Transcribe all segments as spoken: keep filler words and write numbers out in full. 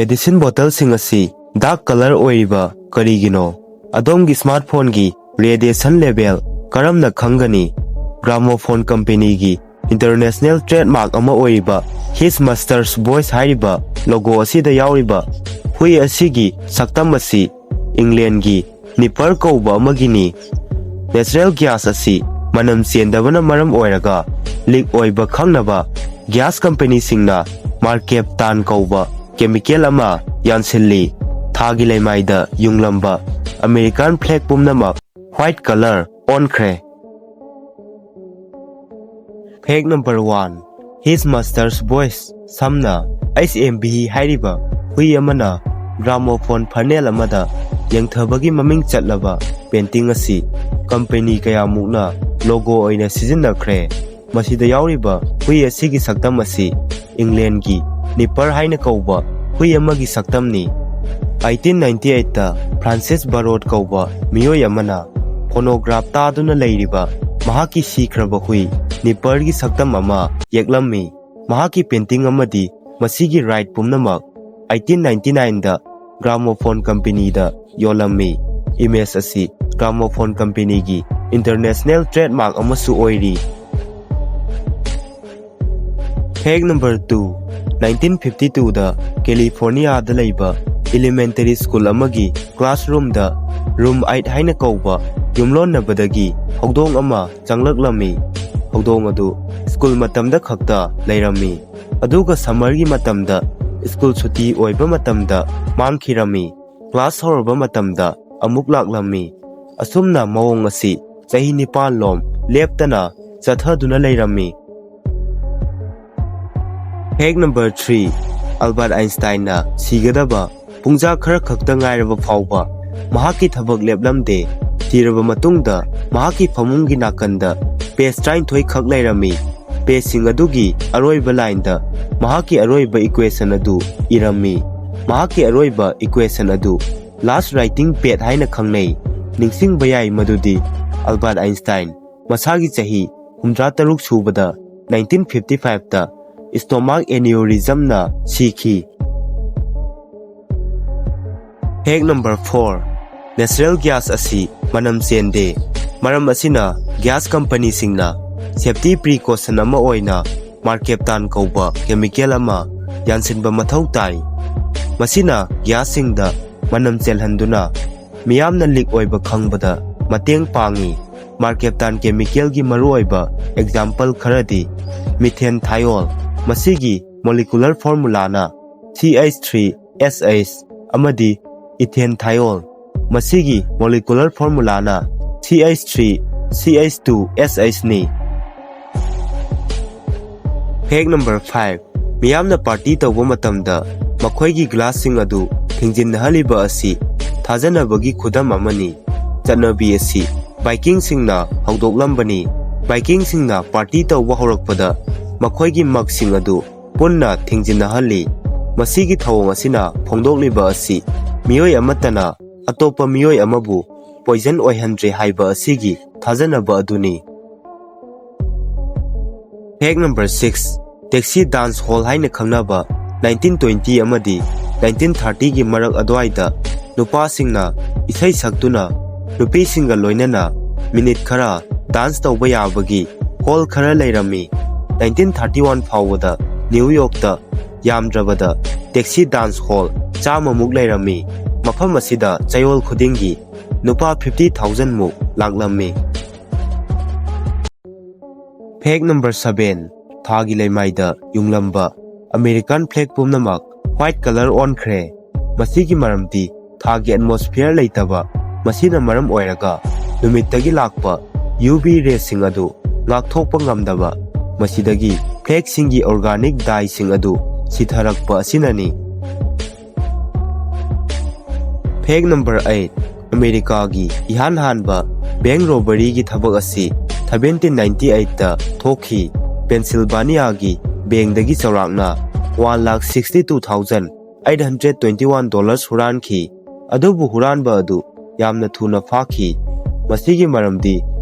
Medicine bottleꯁꯤꯡ ꯑꯁꯤ dark colour ꯑꯣꯏꯔꯤꯕ ꯀꯔꯤꯒꯤꯅꯣ? ꯑꯗꯣꯝꯒꯤ smartphoneꯒꯤ radiation level ꯀꯔꯝꯅ ꯈꯪꯒꯅꯤ? Gramophone companyꯒꯤ international trademark ꯑꯃ ꯑꯣꯏꯔꯤꯕ His Master's Voice ꯍꯥꯏꯔꯤꯕ logo ꯑꯁꯤꯗ ꯌꯥꯎꯔꯤꯕ ꯍꯨꯏ ꯑꯁꯤꯒꯤ ꯁꯛꯇꯝ ꯑꯁꯤ Englandꯒꯤ Nipper ꯀꯧꯕ ꯑꯃꯒꯤꯅꯤ꯫ Natural gas ꯑꯁꯤ ꯃꯅꯝ ꯆꯦꯟꯗꯕꯅ ꯃꯔꯝ ꯑꯣꯏꯔꯒ leak ꯑꯣꯏꯕ ꯈꯪꯅꯕ gas companyꯁꯤꯡꯅ Mercaptan ꯀꯧꯕ chemical ꯑꯃ ꯌꯥꯟꯁꯤꯜꯂꯤ꯫ ꯊꯥꯒꯤ ꯂꯩꯃꯥꯏꯗ ꯌꯨꯡꯂꯝꯕ American flag ꯄꯨꯝꯅꯃꯛ white colour ꯑꯣꯟꯈ꯭ꯔꯦ꯫ Fact number one, His Master's Voice, ꯁꯝꯅ H M V ꯍꯥꯏꯔꯤꯕ ꯍꯨꯏ ꯑꯃꯅ gramophone ꯐꯅꯦꯜ ꯑꯃꯗ ꯌꯦꯡꯊꯕꯒꯤ ꯃꯃꯤꯡ ꯆꯠꯂꯕ painting ꯑꯁꯤ company ꯀꯌꯥꯃꯨꯛꯅ logo ꯑꯣꯏꯅ ꯁꯤꯖꯤꯟꯅꯈ꯭ꯔꯦ꯫ ꯃꯁꯤꯗ ꯌꯥꯎꯔꯤꯕ ꯍꯨꯏ ꯑꯁꯤꯒꯤ ꯁꯛꯇꯝ ꯑꯁꯤ Englandꯒꯤ Nipper ꯍꯥꯏꯅ ꯀꯧꯕ ꯍꯨꯏ ꯑꯃꯒꯤ ꯁꯛꯇꯝꯅꯤ꯫ Eighteen ninety eightꯇ Francis Barrot ꯀꯧꯕ ꯃꯤꯑꯣꯏ ꯑꯃꯅ phonograph ꯇꯥꯗꯨꯅ ꯂꯩꯔꯤꯕ ꯃꯍꯥꯛꯀꯤ ꯁꯤꯈ꯭ꯔꯕ ꯍꯨꯏ Nipperꯒꯤ ꯁꯛꯇꯝ ꯑꯃ ꯌꯦꯛꯂꯝꯃꯤ꯫ ꯃꯍꯥꯛꯀꯤ painting ꯑꯃꯗꯤ ꯃꯁꯤꯒꯤ right ꯄꯨꯝꯅꯃꯛ eighteen ninety nineꯗ Gramophone companyꯗ ꯌꯣꯜꯂꯝꯃꯤ꯫ Image ꯑꯁꯤ Gramophone companyꯒꯤ international trademark ꯑꯃꯁꯨ ꯑꯣꯏꯔꯤ꯫ Fact number two, nineteen fifty twoꯗ Californiaꯗ ꯂꯩꯕ elementary school ꯑꯃꯒꯤ classroomꯗ Room eight ꯍꯥꯏꯅ ꯀꯧꯕ ꯌꯨꯝꯂꯣꯟꯅꯕꯗꯒꯤ ꯍꯧꯗꯣꯡ ꯑꯃ ꯆꯪꯂꯛꯂꯝꯃꯤ꯫ ꯍꯧꯗꯣꯡ ꯑꯗꯨ school ꯃꯇꯝꯗ ꯈꯛꯇ ꯂꯩꯔꯝꯃꯤ, ꯑꯗꯨꯒ summerꯒꯤ ꯃꯇꯝꯗ school ꯁꯨꯇꯤ ꯑꯣꯏꯕ ꯃꯇꯝꯗ ꯃꯥꯡꯈꯤꯔꯝꯃꯤ꯫ Class ꯍꯧꯔꯕ ꯃꯇꯝꯗ ꯑꯃꯨꯛ ꯂꯥꯛꯂꯝꯃꯤ꯫ ꯑꯁꯨꯝꯅ ꯃꯑꯣꯡ ꯑꯁꯤ ꯆꯍꯤ ꯅꯤꯄꯥꯟ ꯂꯣꯝ ꯂꯦꯞꯇꯅ ꯆꯠꯊꯗꯨꯅ ꯂꯩꯔꯝꯃꯤ꯫ Fact number three, Albert Einsteinꯅ ꯁꯤꯒꯗꯕ ꯄꯨꯡꯖꯥ ꯈꯔ ꯈꯛꯇ ꯉꯥꯏꯔꯕ ꯐꯥꯎꯕ ꯃꯍꯥꯛꯀꯤ ꯊꯕꯛ ꯂꯦꯞꯂꯝꯗꯦ꯫ ꯁꯤꯔꯕ ꯃꯇꯨꯡꯗ ꯃꯍꯥꯛꯀꯤ ꯐꯃꯨꯡꯒꯤ ꯅꯥꯀꯟꯗ page ꯇꯔꯥꯅꯤꯊꯣꯏ ꯈꯛ ꯂꯩꯔꯝꯃꯤ꯫ Pageꯁꯤꯡ ꯑꯗꯨꯒꯤ ꯑꯔꯣꯏꯕ lineꯗ ꯃꯍꯥꯛꯀꯤ ꯑꯔꯣꯏꯕ equation ꯑꯗꯨ ꯏꯔꯝꯃꯤ꯫ ꯃꯍꯥꯛꯀꯤ ꯑꯔꯣꯏꯕ equation ꯑꯗꯨ last writing pad ꯍꯥꯏꯅ ꯈꯪꯅꯩ꯫ ꯅꯤꯡꯁꯤꯡꯕ ꯌꯥꯏ ꯃꯗꯨꯗꯤ Albert Einstein ꯃꯁꯥꯒꯤ ꯆꯍꯤ ꯍꯨꯝꯗ꯭ꯔꯥ ꯇꯔꯨꯛ ꯁꯨꯕꯗ nineteen fifty fiveꯇ stomach aneurysmꯅ ꯁꯤꯈꯤ꯫ Fact number four, natural gas ꯑꯁꯤ ꯃꯅꯝ ꯆꯦꯟꯗꯦ꯫ ꯃꯔꯝ ꯑꯁꯤꯅ gas companyꯁꯤꯡꯅ safety precaution ꯑꯃ ꯑꯣꯏꯅ mercaptan ꯀꯧꯕ chemical ꯑꯃ ꯌꯥꯟꯁꯤꯟꯕ ꯃꯊꯧ ꯇꯥꯏ꯫ ꯃꯁꯤꯅ gasꯁꯤꯡꯗ ꯃꯅꯝ ꯆꯦꯜꯍꯟꯗꯨꯅ ꯃꯤꯌꯥꯝꯅ leak ꯑꯣꯏꯕ ꯈꯪꯕꯗ ꯃꯇꯦꯡ ꯄꯥꯡꯏ꯫ Mercaptan chemicalꯒꯤ ꯃꯔꯨꯑꯣꯏꯕ example ꯈꯔꯗꯤ methanethiol, ꯃꯁꯤꯒꯤ molecular formulaꯅ C H three S H ꯑꯃꯗꯤ ethanethiol, ꯃꯁꯤꯒꯤ molecular formulaꯅ C H three C H two S H ꯅꯤ꯫ Fact number five, ꯃꯤꯌꯥꯝꯅ party ꯇꯧꯕ ꯃꯇꯝꯗ ꯃꯈꯣꯏꯒꯤ glassꯁꯤꯡ ꯑꯗꯨ ꯊꯤꯡꯖꯤꯟꯅꯍꯜꯂꯤꯕ ꯑꯁꯤ ꯊꯥꯖꯅꯕꯒꯤ ꯈꯨꯗꯝ ꯑꯃꯅꯤ꯫ ꯆꯠꯅꯕꯤ ꯑꯁꯤ Vikingꯁꯤꯡꯅ ꯍꯧꯗꯣꯛꯂꯝꯕꯅꯤ꯫ Vikingꯁꯤꯡꯅ party ꯇꯧꯕ ꯍꯧꯔꯛꯄꯗ ꯃꯈꯣꯏꯒꯤ mugꯁꯤꯡ ꯑꯗꯨ ꯄꯨꯟꯅ ꯊꯤꯡꯖꯤꯟꯅꯍꯜꯂꯤ꯫ ꯃꯁꯤꯒꯤ ꯊꯧꯑꯣꯡ ꯑꯁꯤꯅ ꯐꯣꯡꯗꯣꯛꯂꯤꯕ ꯑꯁꯤ ꯃꯤꯑꯣꯏ ꯑꯃꯠꯇꯅ ꯑꯇꯣꯞꯄ ꯃꯤꯑꯣꯏ ꯑꯃꯕꯨ poison ꯑꯣꯏꯍꯟꯗ꯭ꯔꯦ ꯍꯥꯏꯕ ꯑꯁꯤꯒꯤ ꯊꯥꯖꯅꯕ ꯑꯗꯨꯅꯤ꯫ Fact number six, taxi dance hall ꯍꯥꯏꯅ ꯈꯪꯅꯕ nineteen twenty ꯑꯃꯗꯤ nineteen thirtyꯒꯤ ꯃꯔꯛ ꯑꯗꯨꯋꯥꯏꯗ ꯅꯨꯄꯥꯁꯤꯡꯅ ꯏꯁꯩ ꯁꯛꯇꯨꯅ ꯅꯨꯄꯤꯁꯤꯡꯒ ꯂꯣꯏꯅꯅ minute ꯈꯔ dance ꯇꯧꯕ ꯌꯥꯕꯒꯤ hall ꯈꯔ ꯂꯩꯔꯝꯃꯤ꯫ Nineteen thirty one ꯐꯥꯎꯕꯗ New Yorkꯇ ꯌꯥꯝꯗ꯭ꯔꯕꯗ taxi dance hall ꯆꯥꯝꯃꯃꯨꯛ ꯂꯩꯔꯝꯃꯤ꯫ ꯃꯐꯝ ꯑꯁꯤꯗ ꯆꯌꯣꯜ ꯈꯨꯗꯤꯡꯒꯤ ꯅꯨꯄꯥ fifty thousand ꯃꯨꯛ ꯂꯥꯛꯂꯝꯃꯤ꯫ Fact number seven, ꯊꯥꯒꯤ ꯂꯩꯃꯥꯏꯗ ꯌꯨꯡꯂꯝꯕ American flag ꯄꯨꯝꯅꯃꯛ white colour ꯑꯣꯟꯈ꯭ꯔꯦ꯫ ꯃꯁꯤꯒꯤ ꯃꯔꯝꯗꯤ ꯊꯥꯒꯤ atmosphere ꯂꯩꯇꯕ, ꯃꯁꯤꯅ ꯃꯔꯝ ꯑꯣꯏꯔꯒ ꯅꯨꯃꯤꯠꯇꯒꯤ ꯂꯥꯛꯄ U V rayꯁꯤꯡ ꯑꯗꯨ ꯉꯥꯛꯊꯣꯛꯄ ꯉꯝꯗꯕ, ꯃꯁꯤꯗꯒꯤ flagꯁꯤꯡꯒꯤ organic dyeꯁꯤꯡ ꯑꯗꯨ ꯁꯤꯊꯔꯛꯄ ꯑꯁꯤꯅꯅꯤ꯫ Fact number eight, ꯑꯃꯦꯔꯤꯀꯥꯒꯤ ꯏꯍꯥꯟ ꯍꯥꯟꯕ bank robberyꯒꯤ ꯊꯕꯛ ꯑꯁꯤ seventeen ninety eightꯇ ꯊꯣꯛꯈꯤ꯫ Pennsylvaniaꯒꯤ bankꯗꯒꯤ ꯆꯥꯎꯔꯥꯛꯅ one lakh sixty two thousand eight hundred twenty one dollars ꯍꯨꯔꯥꯟꯈꯤ꯫ ꯑꯗꯨꯕꯨ ꯍꯨꯔꯥꯟꯕ ꯑꯗꯨ ꯌꯥꯝꯅ ꯊꯨꯅ ꯐꯥꯈꯤ꯫ ꯃꯁꯤꯒꯤ ꯃꯔꯝꯗꯤ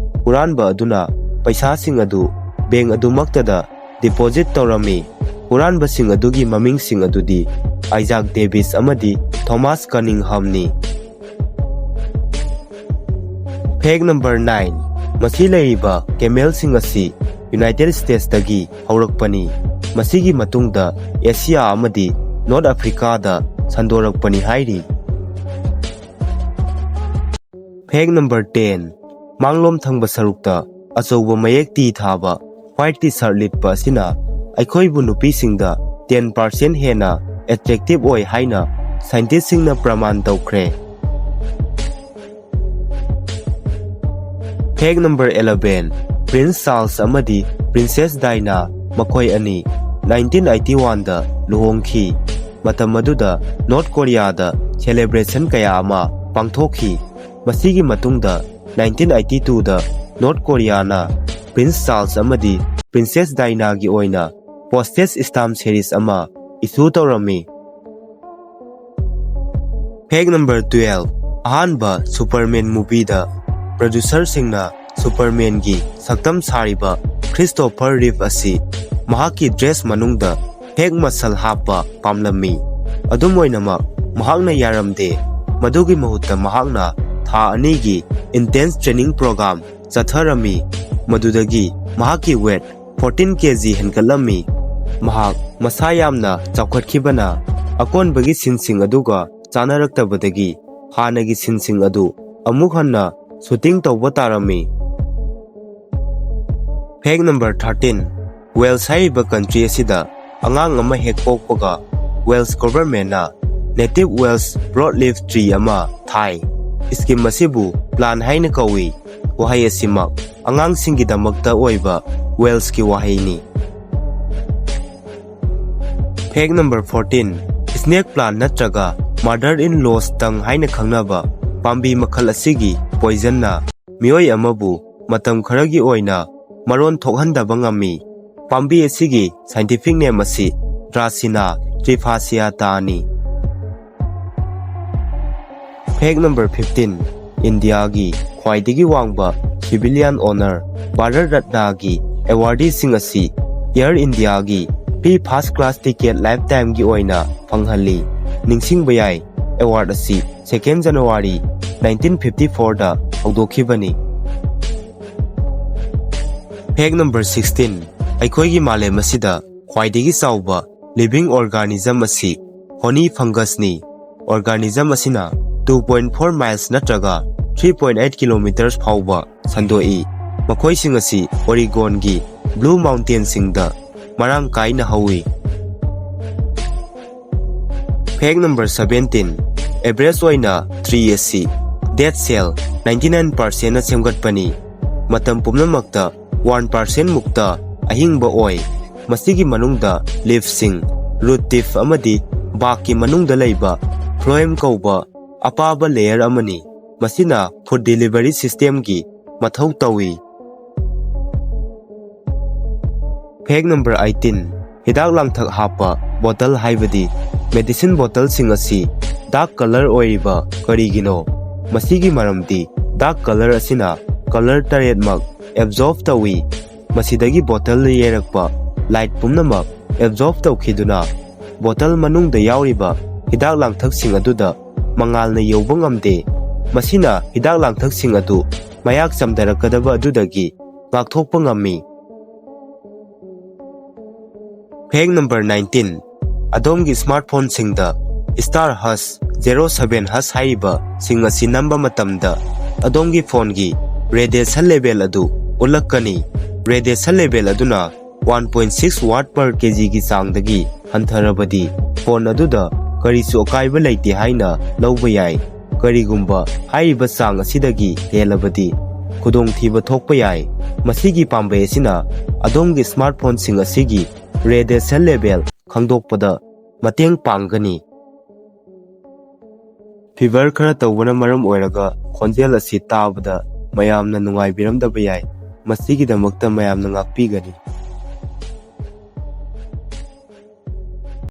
ꯍꯨꯔꯥꯟꯕ ꯑꯗꯨꯅ ꯄꯩꯁꯥꯁꯤꯡ ꯑꯗꯨ bank ꯑꯗꯨꯃꯛꯇꯗ deposit ꯇꯧꯔꯝꯃꯤ꯫ ꯍꯨꯔꯥꯟꯕꯁꯤꯡ ꯑꯗꯨꯒꯤ ꯃꯃꯤꯡꯁꯤꯡ ꯑꯗꯨꯗꯤ Isaac Davis ꯑꯃꯗꯤ ꯊꯣꯃꯥꯁ ꯀꯅꯤꯡꯍꯝꯅꯤ꯫ Fact number nine, ꯃꯁꯤ ꯂꯩꯔꯤꯕ camelꯁꯤꯡ ꯑꯁꯤ United Statesꯇꯒꯤ ꯍꯧꯔꯛꯄꯅꯤ꯫ ꯃꯁꯤꯒꯤ ꯃꯇꯨꯡꯗ ꯑꯦꯁꯤꯌꯥ ꯑꯃꯗꯤ North Africaꯗ ꯁꯟꯗꯣꯔꯛꯄꯅꯤ ꯍꯥꯏꯔꯤ꯫ Fact number ten, ꯃꯥꯡꯂꯣꯝ ꯊꯪꯕ ꯁꯔꯨꯛꯇ ꯑꯆꯧꯕ ꯃꯌꯦꯛ ꯇꯤ ꯊꯥꯕ white T-shirt ꯂꯤꯠꯄ ꯑꯁꯤꯅ ꯑꯩꯈꯣꯏꯕꯨ ꯅꯨꯄꯤꯁꯤꯡꯗ ten percent ꯍꯦꯟꯅ attractive ꯑꯣꯏ ꯍꯥꯏꯅ scientistꯁꯤꯡꯅ ꯄ꯭ꯔꯃꯥꯟ ꯇꯧꯈ꯭ꯔꯦ꯫ Fact number eleven, Prince Charles ꯑꯃꯗꯤ Princess Diana ꯃꯈꯣꯏ ꯑꯅꯤ nineteen eighty oneꯗ ꯂꯨꯍꯣꯡꯈꯤ꯫ ꯃꯇꯝ ꯑꯗꯨꯗ North Koreaꯗ celebration ꯀꯌꯥ ꯑꯃ ꯄꯥꯡꯊꯣꯛꯈꯤ꯫ ꯃꯁꯤꯒꯤ ꯃꯇꯨꯡꯗ nineteen eighty twoꯗ North Koreaꯅ Prince Charles ꯑꯃꯗꯤ Princess Dianaꯒꯤ ꯑꯣꯏꯅ postage stamp series ꯑꯃ issue ꯇꯧꯔꯝꯃꯤ꯫ Fact number twelve, ꯑꯍꯥꯟꯕ Superman movieꯗ producerꯁꯤꯡꯅ Supermanꯒꯤ ꯁꯛꯇꯝ ꯁꯥꯔꯤꯕ Christopher Reeve ꯑꯁꯤ ꯃꯍꯥꯛꯀꯤ dress ꯃꯅꯨꯡꯗ fake muscle ꯍꯥꯞꯄ ꯄꯥꯝꯂꯝꯃꯤ꯫ ꯑꯗꯨꯝ ꯑꯣꯏꯅꯃꯛ, ꯃꯍꯥꯛꯅ ꯌꯥꯔꯝꯗꯦ꯫ ꯃꯗꯨꯒꯤ ꯃꯍꯨꯠꯇ ꯃꯍꯥꯛꯅ ꯊꯥ ꯑꯅꯤꯒꯤ intense training program ꯆꯠꯊꯔꯝꯃꯤ, ꯃꯗꯨꯗꯒꯤ ꯃꯍꯥꯛꯀꯤ weight fourteen K G ꯍꯦꯟꯒꯠꯂꯝꯃꯤ꯫ ꯃꯍꯥꯛ ꯃꯁꯥ ꯌꯥꯝꯅ ꯆꯥꯎꯈꯠꯈꯤꯕꯅ ꯑꯀꯣꯟꯕꯒꯤ sceneꯁꯤꯡ ꯑꯗꯨꯒ ꯆꯥꯅꯔꯛꯇꯕꯗꯒꯤ ꯍꯥꯟꯅꯒꯤ sceneꯁꯤꯡ ꯑꯗꯨ ꯑꯃꯨꯛ ꯍꯟꯅ shooting ꯇꯧꯕ ꯇꯥꯔꯝꯃꯤ꯫ Fact number thirteen, Wales ꯍꯥꯏꯔꯤꯕ country ꯑꯁꯤꯗ ꯑꯉꯥꯡ ꯑꯃ ꯍꯦꯛ ꯄꯣꯛꯄꯒ Wales governmentꯅ native Wales broadleaf tree ꯑꯃ ꯊꯥꯏ꯫ Scheme ꯑꯁꯤꯕꯨ plan ꯍꯥꯏꯅ ꯀꯧꯏ꯫ ꯋꯥꯍꯩ ꯑꯁꯤꯃꯛ ꯑꯉꯥꯡꯁꯤꯡꯒꯤꯗꯃꯛꯇ ꯑꯣꯏꯕ Walesꯀꯤ ꯋꯥꯍꯩꯅꯤ꯫ Fact number fourteen, snake plant ꯅꯠꯇ꯭ꯔꯒ mother in laws tongue ꯍꯥꯏꯅ ꯈꯪꯅꯕ ꯄꯥꯝꯕꯤ ꯃꯈꯜ ꯑꯁꯤꯒꯤ poisonꯅ ꯃꯤꯑꯣꯏ ꯑꯃꯕꯨ ꯃꯇꯝ ꯈꯔꯒꯤ ꯑꯣꯏꯅ ꯃꯔꯣꯟ ꯊꯣꯛꯍꯟꯗꯕ ꯉꯝꯃꯤ꯫ ꯄꯥꯝꯕꯤ ꯑꯁꯤꯒꯤ scientific name ꯑꯁꯤ Dracaena trifaceataꯅꯤ꯫ Fact number fifteen, ꯏꯟꯗꯤꯌꯥꯒꯤ ꯈ꯭ꯋꯥꯏꯗꯒꯤ ꯋꯥꯡꯕ civilian honour ꯚꯥꯔꯠ ꯔꯠꯅꯥꯒꯤ awardꯁꯤꯡ ꯑꯁꯤ Air Indiaꯒꯤ free first class ticket lifetimeꯒꯤ ꯑꯣꯏꯅ ꯐꯪꯍꯜꯂꯤ꯫ ꯅꯤꯡꯁꯤꯡꯕ ꯌꯥꯏ, ꯑꯦꯋꯥꯔꯗ ꯑꯁꯤ second January nineteen fifty fourꯗ ꯍꯧꯗꯣꯛꯈꯤꯕꯅꯤ꯫ Fact number sixteen, ꯑꯩꯈꯣꯏꯒꯤ ꯃꯥꯂꯦꯝ ꯑꯁꯤꯗ ꯈ꯭ꯋꯥꯏꯗꯒꯤ ꯆꯥꯎꯕ living organism ꯑꯁꯤ honey fungusꯅꯤ꯫ Organism ꯑꯁꯤꯅ two point four miles ꯅꯠꯇ꯭ꯔꯒ three point eight kilometers ꯐꯥꯎꯕ ꯁꯟꯗꯣꯛꯏ꯫ ꯃꯈꯣꯏꯁꯤꯡ ꯑꯁꯤ Oregonꯒꯤ Blue Mountainꯁꯤꯡꯗ ꯃꯔꯥꯡ ꯀꯥꯏꯅ ꯍꯧꯏ꯫ Fact number seventeen, average ꯑꯣꯏꯅ tree ꯑꯁꯤ dead cell ninety nine percentꯅ ꯁꯦꯝꯒꯠꯄꯅꯤ꯫ ꯃꯇꯝ ꯄꯨꯝꯅꯃꯛꯇ one percent ꯃꯨꯛꯇ ꯑꯍꯤꯡꯕ ꯑꯣꯏ꯫ ꯃꯁꯤꯒꯤ ꯃꯅꯨꯡꯗ leafꯁꯤꯡ, root tip ꯑꯃꯗꯤ barkꯀꯤ ꯃꯅꯨꯡꯗ ꯂꯩꯕ phloem ꯀꯧꯕ ꯑꯄꯥꯕ layer ꯑꯃꯅꯤ꯫ ꯃꯁꯤꯅ food delivery systemꯒꯤ ꯃꯊꯧ ꯇꯧꯏ꯫ Fact number eighteen, ꯍꯤꯗꯥꯛ ꯂꯥꯡꯊꯛ ꯍꯥꯞꯄ bottle ꯍꯥꯏꯕꯗꯤ medicine bottleꯁꯤꯡ ꯑꯁꯤ dark color ꯑꯣꯏꯔꯤꯕ ꯀꯔꯤꯒꯤꯅꯣ? ꯃꯁꯤꯒꯤ ꯃꯔꯝꯗꯤ dark color ꯑꯁꯤꯅ color ꯇꯔꯦꯠꯃꯛ absorb ꯇꯧꯏ꯫ ꯃꯁꯤꯗꯒꯤ bottle ꯌꯩꯔꯛꯄ light ꯄꯨꯝꯅꯃꯛ absorb ꯇꯧꯈꯤꯗꯨꯅ bottle ꯃꯅꯨꯡꯗ ꯌꯥꯎꯔꯤꯕ ꯍꯤꯗꯥꯛ ꯂꯥꯡꯊꯛꯁꯤꯡ ꯑꯗꯨꯗ ꯃꯉꯥꯜꯅ ꯌꯧꯕ ꯉꯝꯗꯦ꯫ ꯃꯁꯤꯅ ꯍꯤꯗꯥꯛ ꯂꯥꯡꯊꯛꯁꯤꯡ ꯑꯗꯨ ꯃꯌꯥꯛ ꯆꯝꯊꯔꯛꯀꯗꯕ ꯑꯗꯨꯗꯒꯤ ꯉꯥꯛꯊꯣꯛꯄ ꯉꯝꯃꯤ꯫ Fact number nineteen, ꯑꯗꯣꯝꯒꯤ smartphoneꯁꯤꯡꯗ star hash zero seven hash ꯍꯥꯏꯔꯤꯕꯁꯤꯡ ꯑꯁꯤ ꯅꯝꯕ ꯃꯇꯝꯗ ꯑꯗꯣꯝꯒꯤ phoneꯒꯤ radiation level ꯑꯗꯨ ꯎꯠꯂꯛꯀꯅꯤ꯫ Radiation level ꯑꯗꯨꯅ one point six watt per kgꯒꯤ ꯆꯥꯡꯗꯒꯤ ꯍꯟꯊꯔꯕꯗꯤ phone ꯑꯗꯨꯗ ꯀꯔꯤꯁꯨ ꯑꯀꯥꯏꯕ ꯂꯩꯇꯦ ꯍꯥꯏꯅ ꯂꯧꯕ ꯌꯥꯏ꯫ ꯀꯔꯤꯒꯨꯝꯕ ꯍꯥꯏꯔꯤꯕ ꯆꯥꯡ ꯑꯁꯤꯗꯒꯤ ꯍꯦꯜꯂꯕꯗꯤ ꯈꯨꯗꯣꯡꯊꯤꯕ ꯊꯣꯛꯄ ꯌꯥꯏ꯫ ꯃꯁꯤꯒꯤ ꯄꯥꯝꯕꯩ ꯑꯁꯤꯅ ꯑꯗꯣꯝꯒꯤ smartphoneꯁꯤꯡ ꯑꯁꯤꯒꯤ radiation level ꯈꯪꯗꯣꯛꯄꯗ ꯃꯇꯦꯡ ꯄꯥꯡꯒꯅꯤ꯫ Fever ꯈꯔ ꯇꯧꯕꯅ ꯃꯔꯝ ꯑꯣꯏꯔꯒ ꯈꯣꯟꯖꯦꯜ ꯑꯁꯤ ꯇꯥꯕꯗ ꯃꯌꯥꯝꯅ ꯅꯨꯡꯉꯥꯏꯕꯤꯔꯝꯗꯕ ꯌꯥꯏ꯫ ꯃꯁꯤꯒꯤꯗꯃꯛꯇ ꯃꯌꯥꯝꯅ ꯉꯥꯛꯄꯤꯒꯅꯤ꯫